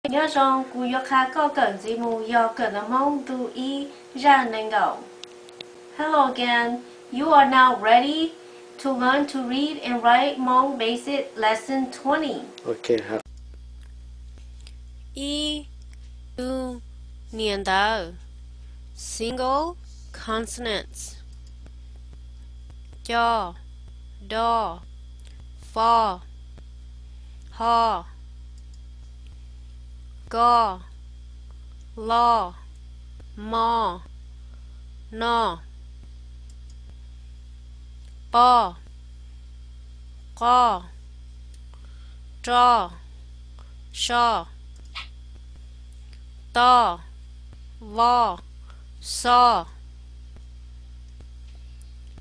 Nyob zoo, kuv yuav qha koj kawm ntxiv mus yog kawm ntawv Hmoob ntu ib zaj nees nkaum. Hello again. You are now ready to learn to read and write Hmong Basic Lesson twenty. Ib, tu, niam ntawv, single consonants. Co, do, fo, ho, ko, lo, mo, no, po, qo, ro, so, to, vo, xo,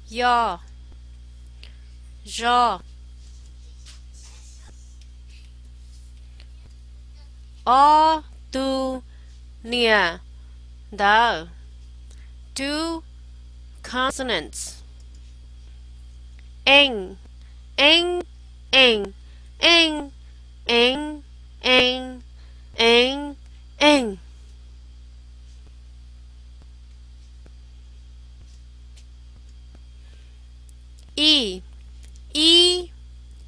yo, zo. Ob, tu, niam ntawv, two consonants. Eej, eeb, eej, eej, eeb, eeb, eeb, eej. Ij, ib,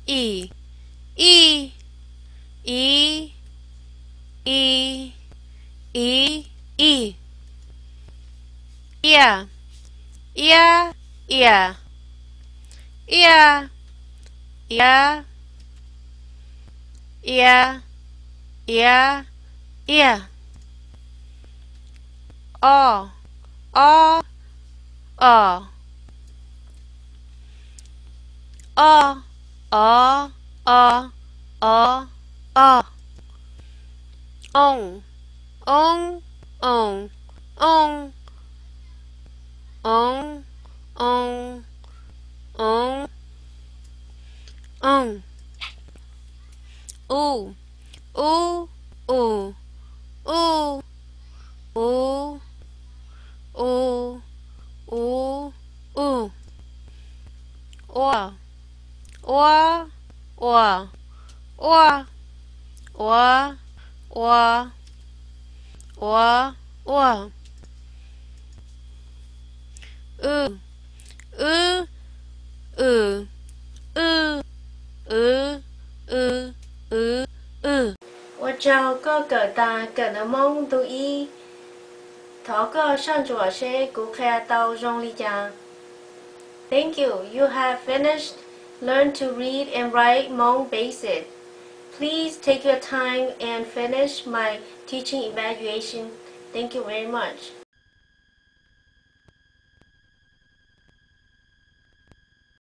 ij, ij, ib, ib, ib, ij. Iaj, iab, iaj, iaj, iab, iab, iab, iaj. O, o, o, o, o, o, o, o. Ooj, oob, ooj, ooj, oob, oob, oob, ooj. U, ub, u, u, u, u, u, u. Ua, ua, ua, ua, ua, ua, ua, ua. W, w, w, w, w, w, w. Ua tsaug koj kawm tas kawm ntawv Hmoob ntu ib. Thov koj soj ntsuam seb kuv qhia tau zoo li cas. Thank you. You have finished Learn to Read and Write Hmong Basic. Please take your time and finish my teaching evaluation. Thank you very much.